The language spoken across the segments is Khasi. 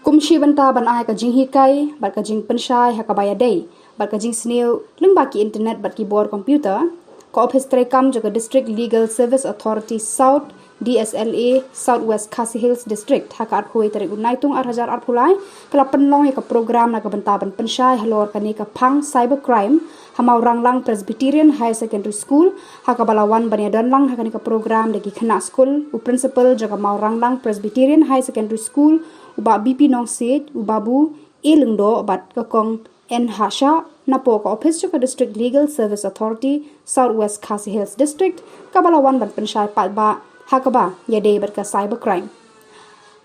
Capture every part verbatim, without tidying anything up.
Kum shi bynta ban ai ka jinghikai bad ka jingpynshai ha kaba ïadei bad ka jingsniew lyngba ki internet bad ki bor computer, ka Ophis Treikam jong ka District Legal Service Authority South, D S L A, South West Khasi Hills District, ha ka arphew tarik u Naitung ar hajar arphew lai, ka la pynlong ïa ka program na ka bynta ban pynshai halor kane ka phang cybercrime ha Mawranglang Presbyterian Higher Secondary School, ha kaba la wan ban ïadon lang ha kane ka program da ki khynnah skul, u principal jong ka Mawranglang Presbyterian Higher Secondary School, u Bah B P Nongsiej, u Babu A Lyngdoh bad ka Kong N Hashah, napoh ka ophis jong ka District Legal Service Authority, South West Khasi Hills District, kaba la wan ban pynshai paidbah ha kaba ïadei bad ka cybercrime.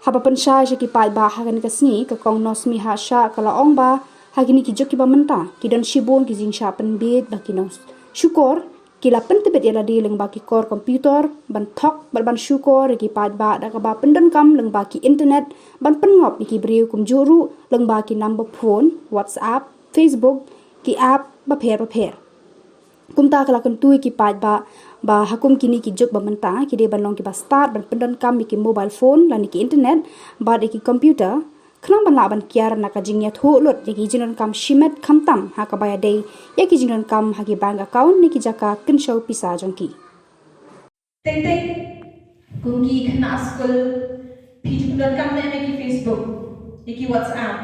Haba pynshai sha ki paidbah ha kane ka sngi, ka Kong Nosmi Hashah ka la ong ba ha kine ki juk kiba mynta ki don shibun ki jingshah pynbiej ba ki nongshukor ki la pyntbit ïa lade lyngba ki kor computer ban thok bad ban shukor ïa ki paidbah da kaba pyndonkam lyngba ki internet ban pynngop ïa ki briew, kumjuh ruh lyngba ki number phone, WhatsApp, Facebook, ki app bapher bapher. Kumta ka la kyntu ïa ki paidbah ba ha kum kine ki juk ba mynta ki dei ban long kiba stad ban pyndonkam ïa ki mobile phone lane ki internet bad ïa ki computer, khnang ban lah ban kiar na ka jingïathuh lut ïa ki jingdonkam shimet, khamtam ha kaba ïadei ïa ki jingdonkam ha ki bank account ne ki jaka kynshew pisa jong ki. Teng teng, kum ki khynnah skul, phi ju pyndonkam ne em ïa ki Facebook, ïa ki WhatsApp,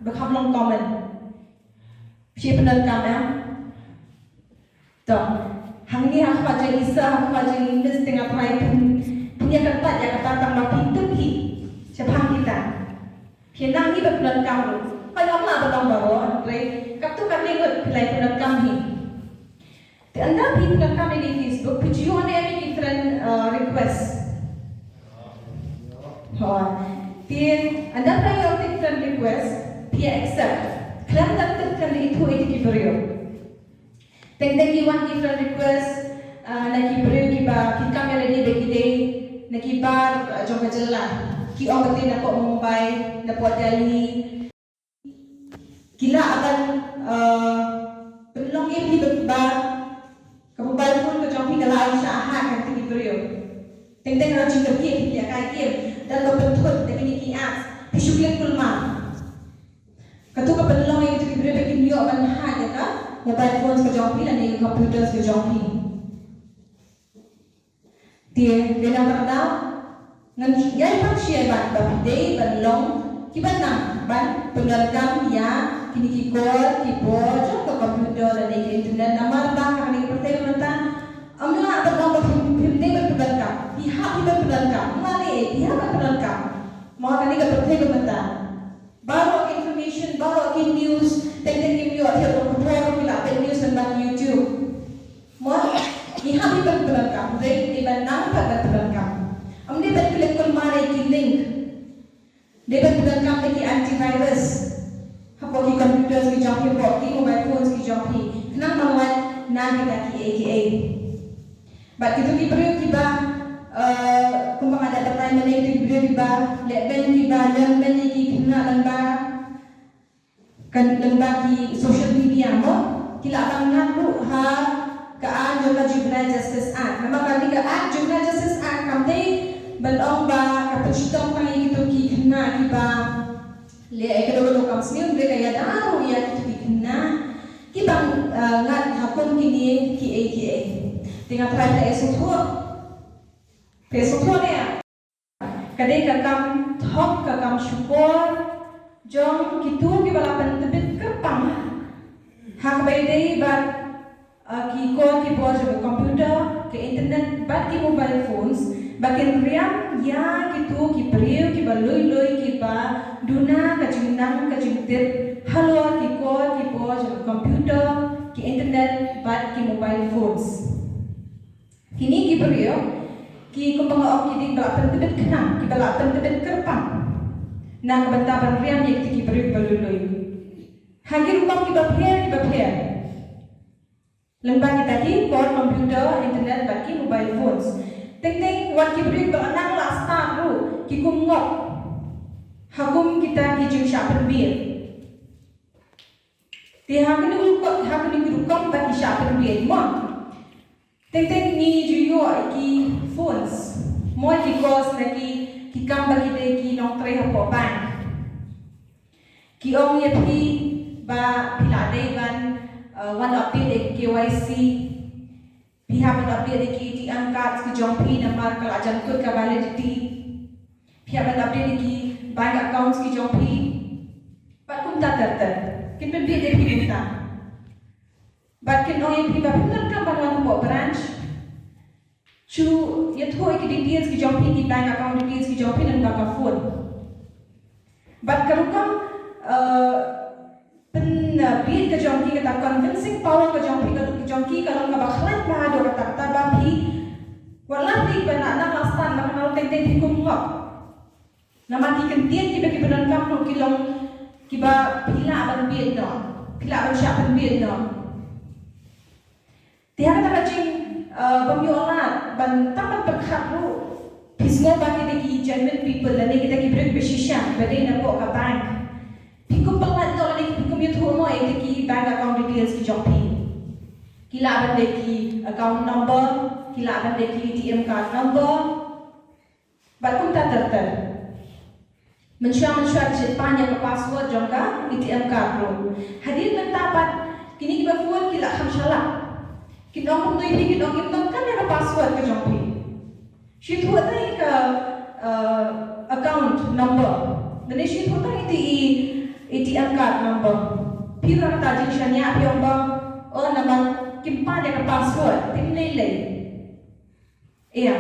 ba kham long common? Phi pyndonkam em? To, hangne ha khmat jong i sir, ha khmat jong i miss, te nga tharai phin, phin ïa kyntait ïa kata tang ba phi tip hi shaphang kita. Phi nang hi ba pyndonkam ruh. Phi ym lah ban ong baroh, hynrei katto katne ngut phi la pyndonkam hi. Te ynda phi pyndonkam ïa ki Facebook, phi ju ïoh ne em ïa ki friend, uh, request? Hooid. Te ynda phi ïoh ïa ki friend request, phi accept. Khlem da tip, khlem da ithuh ïa ki briew. Teng teng ki wan ki friend request, ah, na ki briew kiba phi kam ïa lade ba ki dei na ki bar, ah, jong ka jylla. Ki ong ba ki dei napoh Mumbai, napoh Delhi. Ki lah ban, ah, pynlong ïa phi ba ka mobile phone ka jong phi ka la ai shah ha kata ki briew. Teng teng ka jingkyrkieh, phi ïa kai ïa ki, dang ba pynthut da kine ki apps, phi shu click kulmar. Kato ka pynlong ïa kito ki briew ba kin ïoh ban hack ïa ka mobile phones ka jong phi lane ïa ka computers ka jong phi. Te, te namar kata, ngan ïai pang sha ïa ba, ba phi dei ban long kiba nang ban pyndonkam ïa kine ki kor ki bor jong ka computer lane ka internet, namar ba ha kane ka pyrthei mynta, ym lah ban ong ba phim, phim dei ban pyndonkam. Phi hap hi ban pyndonkam. Ym mane ei, phi hap ban pyndonkam. Mo, ha kane ka pyrthei mynta, baroh ki information, baroh ki news, teng teng ngim ïoh thied ba ka por ki la peit news lyngba YouTube. Mo, ngi hap hi ban pyndonkam, dei, dei ban nang pat ban pyndonkam. Ym dei ban click kulmar ïa ki link. Dei ban pyndonkam da ki antivirus hapoh ki computers ki jong phi, hapoh ki mobile phones ki jong phi. Khnang ban lait na kita kiei kiei. Bad kito ki briew kiba, eh, kumba nga da batai mynne, kito ki briew kiba leh beiñ, kiba leh beiñ ïa ki khynnah lyngba, kan, lyngba ki social media mo, ki lah ban ngat ruh ha ka aiñ jong ka Juvenile Justice Act. Namar kane ka Act, Juvenile Justice Act, kam dei ban ong ba ka pynshitom tang ïa kito ki khynnah kiba leh ïa kano kano kam sniew, hynrei ka ïada ruh ïa kito ki khynnah kiba, eh, ngat ha kum kine kiei kiei. Te nga tharai phi la sngewthuh. Phi la sngewthuh ne? Ka dei ka kam thok, ka kam shukor jong kito kiba la pyntbit kyrpang ha kaba ïadei bad, ah, ki kor ki bor jong ka computer, ka internet bad ki mobile phones, ba kin riam ïa kito ki briew kiba lui lui kiba duna ka jingnang ka jingtip halor ki kor ki bor jong ka computer, ki internet bad ki mobile phones. Kine ki briew, ki kumba nga ong, ki dei ba la pyntbit khnang, kiba la pyntbit kyrpang na ka bynta ban riam ïa kito ki briew kiba lui lui ha ki rukom kiba pher kiba pher. Lyngba kita ki kor computer, internet bad ki mobile phones. Teng teng wat ki briew kiba la nang la stad ruh ki kum ngop ha kum kita ki jingshah pynbiej. Te ha kane ka rukom, ha kane ka rukom ba ki shah pynbiej mo. Teng teng ngi ju ïoh ki phones, mo, ki calls na ki, ki kam ba ki dei ki nongtrei hapoh bank. Ki ong ïa phi ba phi la dei ban, uh, wan update ïa ki K Y C. Phi hap ban update ïa ki A T M cards ki jong phi namar ka la jan kut ka validity. Phi hap ban update ïa ki bank accounts ki jong phi. Bad kumta ter ter. Kin pynbit ïa phi kumta. Bad kin ong ïa phi ba phi donkam ban wan hapoh branch. Shu ïathuh ïa ki details ki jong phi, ki bank account details ki jong phi lyngba ka phone. Bad ka rukom, uh, pynbit ka jong ki, kata convincing power ka jong phi, ka jong ki ka long kaba khlaiñ bha haduh katta katta ba phi, wat la phi ba na nang la stad ba ka nang teng teng phi kum ngop. Namar ki kyntien kiba ki pyndonkam ruh ki long kiba phi lah ban bit noh, phi lah ban shah pynbit noh. Te ha kata ka jing, uh, bym ïoh lad ban tang ban pyrkhat ruh, phi sngew ba kita ki genuine people lane kita ki briew kiba shisha ba dei napoh ka bank. Phi kum pynlait noh lane phi kum ïathuh noh ïa kita ki bank account details ki jong phi. Ki lah ban dei ki account number, ki lah ban dei ki A T M card number. Bad kumta ter ter. Mynshuwa mynshuwa jied pan ïa ka password jong ka A T M card ruh. Hadien mynta pat kine kiba phone ki la kham shalak. Kin ong kumno ïa phi, kin ong kin ong kan ïa ka password ka jong phi. Shu ïathuh tang ïa ka, uh, account number. Lane shu ïathuh tang ïa ka A T M card number. Phi rah ta jingshaniah phi ong ba, oh, namar kim pan ïa ka password. Te lei lei. Ïa.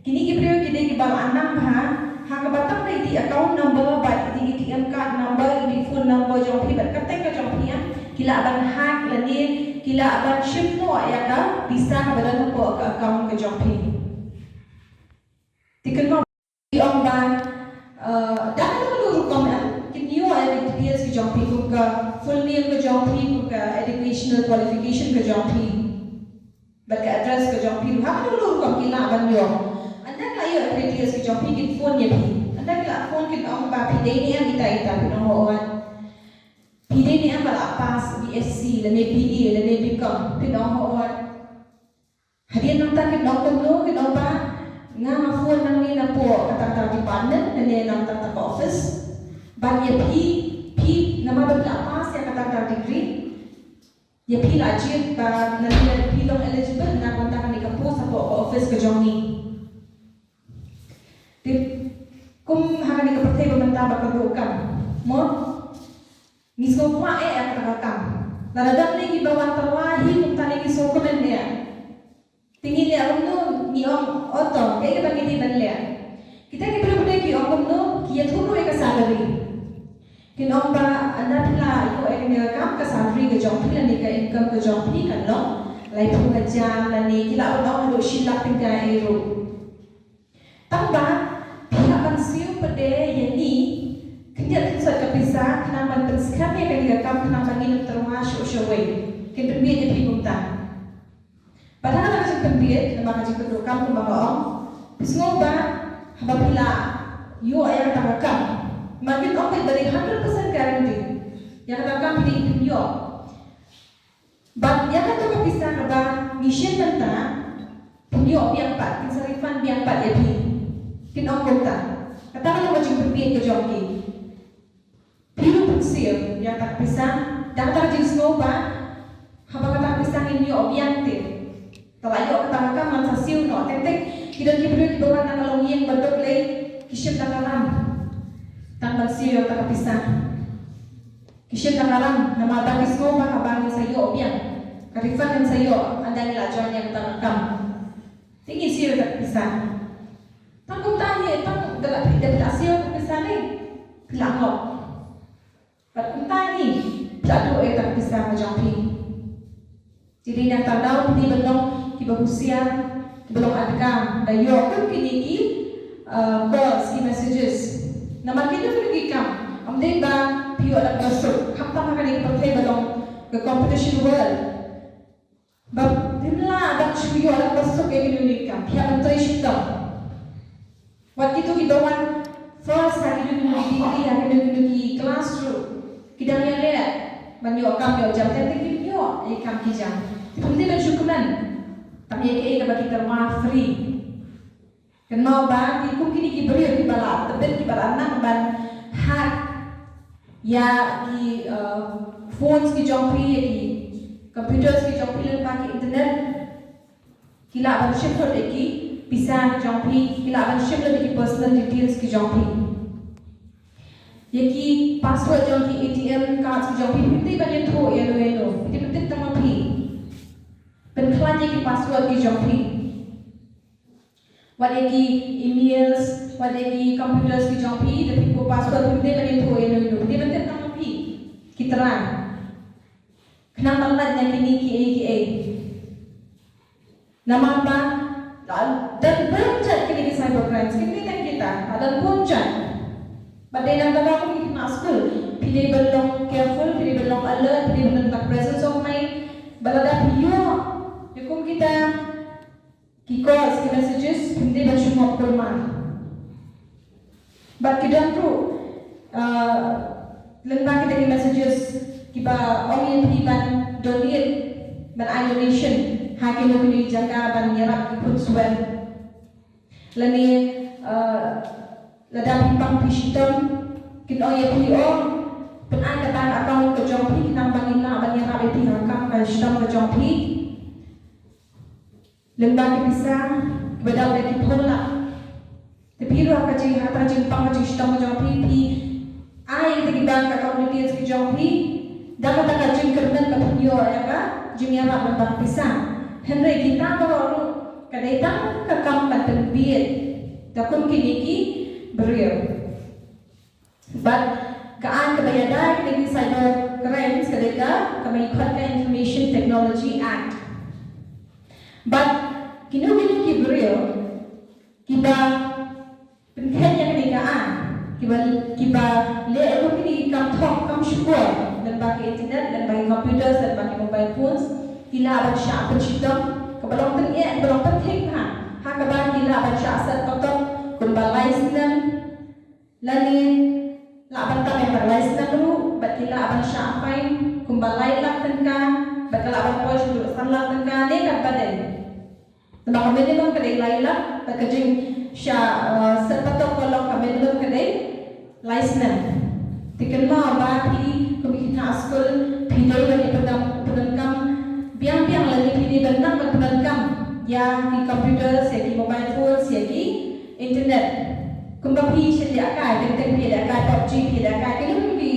Kine ki briew ki dei kiba la nang bha, ha kaba tang da ïa ki account number bad ïa ki A T M card number, ïa ki phone number jong phi bad ka teng ka jong phi, ïa. Ki lah ban hack lane ki lah ban shim noh ïa ka pisa kaba don hapoh ka account ka jong phi. Te kynmaw ki ong ba, eh, da kano kano rukom, eh, kin ïoh ïa ki details ki jong phi, kum ka full name ka jong phi, kum ka educational qualification ka jong phi. Bad ka address ka jong phi ruh ha kano kano rukom ki lah ban ïoh. Ynda ki la ïoh ïa ka details ka jong phi kin phone ïa phi. Ynda ki la phone kin ong ba phi dei ne em ita ita, phin ong hooid. Phi dei ne em ba la pass B S C lane B A lane B Com, phin ong hooid. Hadien nangta kin ong kumno, kin ong ba nga nga phone nangne napoh kata kata department lane na kata kata office. Bad ïa phi, phi namar ba phi la pass ïa kata kata degree. Ïa phi la jied ba lane phi long eligible na ka bynta kane ka post hapoh ka office ka jong ngi. Te kum ha kane ka pyrthei ba mynta ba ka duh kam. Mo? Ngi sngewkwah eh ïa kata ka kam. Lada don ne kiba wan tyrwa hi kumta ne ngi sngewkmen eh. Te ngi leh kumno, ngi ong, o to, kaei kaba ngi dei ban leh. Kita ki briew ki ong kumno, ki ïathuh ruh ïa ka salary. Kin ong ba ynda phi la ïoh ïa kane ka kam, ka salary ka jong phi lane ka income ka jong phi kan long laiphew hajar lane ki lah ban ong haduh shi lak tyngka ei ruh. Tang ba phi hap ban siew pat de ïa ngi khyndiat khynsoit ka pisa khnang ban pynskhem ïa kane ka kam khnang ba ngin ym tyrwa shuh shuh wei. Kin pynbit ïa phi kumta. Bad ha kata ka jingpynbit, namar ka jingpyndonkam kumba nga ong, phi sngew ba haba phi la ïoh ïa kata ka kam, ma kin ong beit ba dei hundred percent guarantee. Ïa kata ka kam phi dei phin ïoh. Bad ïa kata ka pisa kaba ngi shim mynta, phin ïoh biang pat, kin sa refund biang pat ïa phi. Kin ong kumta. Kata ka long ka jingpynbit ka jong ki. Phi ruh phin siew ïa kata ka pisa, da kata ka jingsngew ba haba kata ka pisa ngin ïoh biang te. Te la ïoh kata ka kam ngan sa siew noh. Teng teng ki don ki briew kiba wan na ka longïing ba duk lei, ki shim da ka ram tang ban siew ïa kata ka pisa. Ki shim da ka ram namar ba ki sngew ba haba ngin sa ïoh biang ka refund, ngin sa ïoh ynda ngi la join ïa kata ka kam. Te ngin siew ïa kata ka pisa. Tang kumta hi, tang da la phi, da phi la siew ïa kata ka pisa lei, phi la ngop. Bad kumta hi, phi la duh ïa kata ka pisa ka jong phi. Te dei na kata ka daw phi dei ban long kiba husiar, kiba long adkam, da ïoh kum kine ki, uh, calls, ki messages. Namar kine ki kam, ym dei ba phi ïoh da kaba suk, khamtam ha kane ka pyrthei ba long ka competition world. Ba phim lah ban shu ïoh da kaba suk ïa kine ki kam, phi hap ban trei shitom. Wat kito kiba wan first ha kino kino ki degree, ha kino kino ki class ruh, ki dang ïaleh ban ïoh kam ïoh jam, teng teng kim ïoh ïa kam ki jam. Te phim dei ban shu kmen tam ïa kaei kaba ki tyrwa free. Kynmaw ba ki kum kine ki briew kiba la tbit, kiba la nang ban hack ïa ki, uh, phones ki jong phi, ïa ki computers ki jong phi, lyngba ki internet, ki lah ban shim lut ïa ki pisa ki jong phi, ki lah ban shim lut ïa ki personal details ki jong phi. Ïa ki password jong ki A T M cards ki jong phi, phim dei ban ïathuh ïano ïano, phim dei ban tip tang ma phi. Pynkhlaiñ ïa ki password ki jong phi. Wat ïa ki emails, wat ïa ki computers ki jong phi, da phi put password, phim dei ban ïathuh ïano ïano, phim dei ban tip tang ma phi. Ki trai. Khnang ban lait na kine kiei kiei. Namar ba, la don bun jait kine ki cyber crimes, kine ki tang kita, la don bun jait. Bad dei nangta ba kum ki khynnah skul, phi dei ban long careful, phi dei ban long alert, phi dei ban long da presence of mind, ba lada phi ïoh ïa kum kita ki calls, ki messages, phim dei ban shu mop kulmar. Bad ki don ruh, uh, lyngba kita ki messages kiba ong ïa phi ban donate, ban ai donation ha kino kino ki jaka ban ïarap ki khun swen. Lane, uh, lada phi pang phi shitom, kin ong ïa phi, oh, pynai ka bank account ka jong phi, khnang ba ngin lah ban ïarap ïa phi ha ka kam ka shitom ka jong phi. Lyngba ki pisa kiba dap da ki phew lak. Te phi ruh ha ka jing, ha ka jingpang ka jingshitom ka jong phi, phi ai ïa ki bank account details ki jong phi da kata ka jingkyrmen ba phin ïoh ïa ka jingïarap lyngba ki pisa. Hynrei kita baroh ruh ka dei tang ka kam ban pynbieit da kum kine ki briew. Bad ka aiñ kaba ïada ïa kine ki cyber crimes ka dei ka, kaba ngi khot ka Information Technology Act. Bad kino kino ki briew kiba pynkheiñ ïa kane ka aiñ, kiba, kiba leh ïa kine ki kam thok kam shukor lyngba ki internet, lyngba ki computers, lyngba ki mobile phones, ki lah ban shah pynshitom, kaba long tyngeh, kaba long pynthik ha, ha kaba ki lah ban shah set patok kumba lai snem, lane lah ban tam ïa ka lai snem ruh, bad ki lah ban shah fine kumba lai lak tyngka, bad ka lah ban poi sha haduh san lak tyngka ne katba dei. Namar ka minimum ka dei lai lak, bad ka jingshah, eh, set patok ka long ka minimum ka dei lai snem. Te kynmaw ba phi kum ki khynnah skul phi dei ban ïa pyndonkam, pyndonkam biang biang lane phi dei ban nang ban pyndonkam ïa ki computers, ïa ki mobile phones, ïa ki internet. Kumba phi shu lehkai, teng teng phi lehkai PUBG, phi lehkai kino kino ki,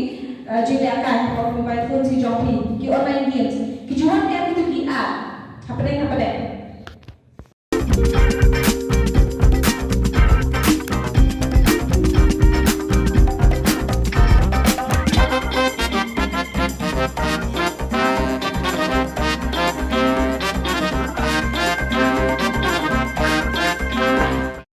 eh, jinglehkai ha mobile phones ki jong phi, ki online games. Ki ju wan ïa kito ki app hapdeng hapdeng.